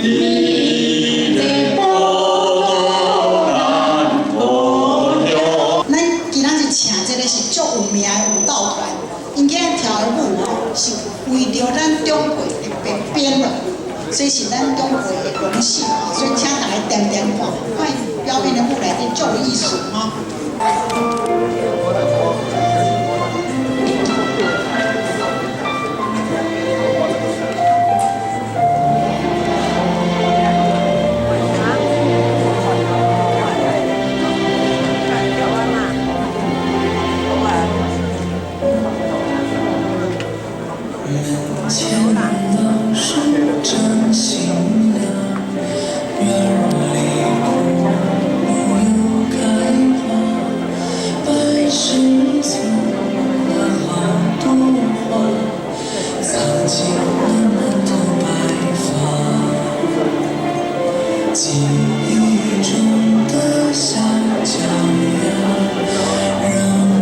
你的寶島南無了。咱今仔日請這個是足有名的舞蹈團，𪜶今日跳的舞吼，是為著咱長輩特別編的舞，所以是咱長輩的榮幸吼，所以請大家恬恬看，看𪜶表演的舞內底足有意思吼。門前老樹長新芽，院裡枯木又開花，白石村了好多花，藏進了滿頭白髮。記憶中的小腳丫，肉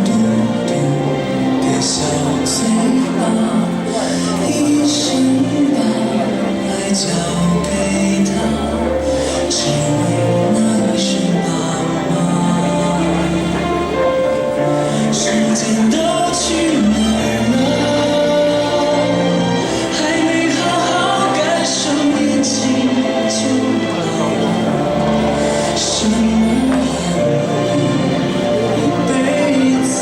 嘟嘟的小嘴巴，一生把愛交給他，只為那一聲爸媽。時間都去哪兒了？還沒好好感受年輕就老了，生兒養女一輩子，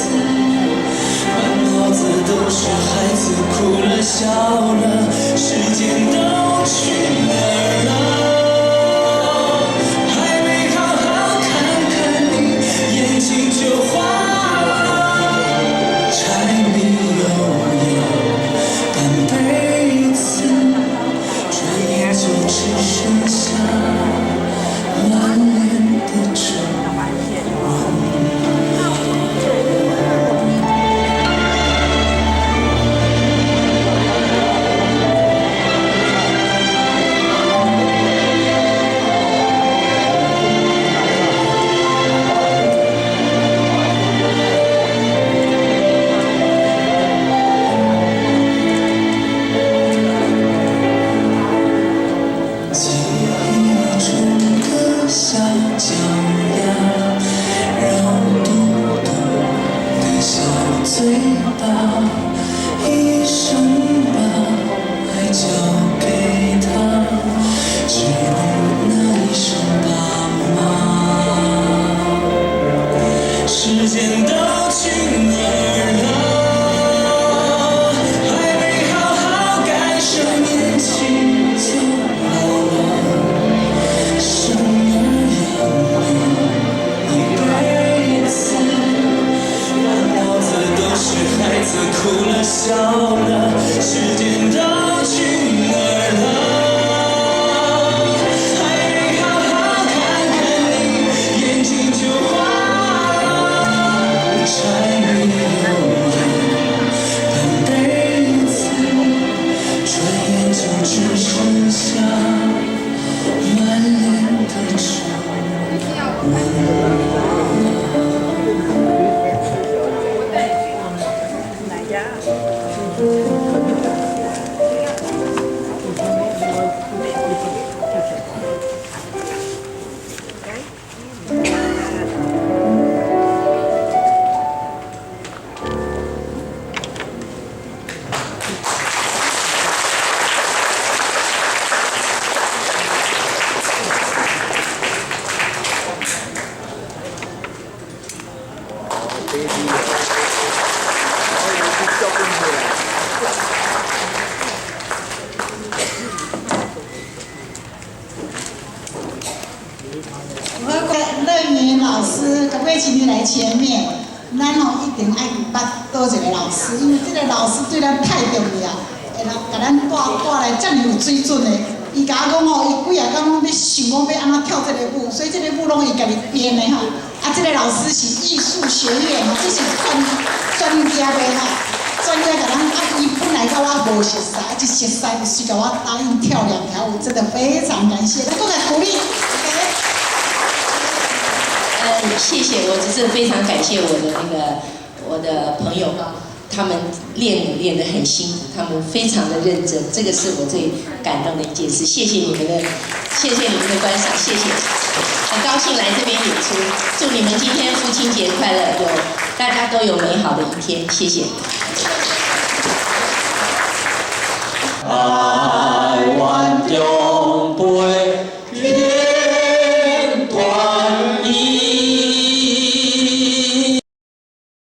滿腦子都是孩子哭了笑了。時間都去哪兒了？還沒好好看看你，眼睛就花了。柴米油鹽半輩子，轉眼就只剩下滿臉的皺紋。記憶中的小腳丫，肉嘟嘟的小嘴巴，一生把愛交給他，只為那一聲爸媽。時間都去哪兒了？還沒好好感受年輕就老了，生兒養女一輩子，滿腦子都是孩子哭了笑了。時間都去哪兒了？還沒好好看看你，眼睛就花了。柴米油鹽半輩子，轉眼就只剩下滿臉的皺紋。我樂年老師，可不可以請你來前面？咱吼一定愛捌佗一個老師，因為這個老師對咱太重要，會來共咱帶帶來遮爾有水準的。伊共我講吼，伊幾仔工攏咧想講欲按怎跳這個舞，所以這個舞攏伊家己編的吼。啊，這個老師是藝術學院吼，這是專專業的吼，專業共咱啊，伊本來佮我無熟似，啊，一熟似就是共我答應跳兩條舞，真的非常感謝，來，閣來鼓勵。謝謝，我只是非常感謝我的那個我的朋友哈，他們練舞練得很辛苦，他們非常的認真，這個是我最感動的一件事。謝謝你們的，謝謝你們的觀賞，謝謝。很高興來這邊演出，祝你們今天父親節快樂，有大家都有美好的一天，謝謝。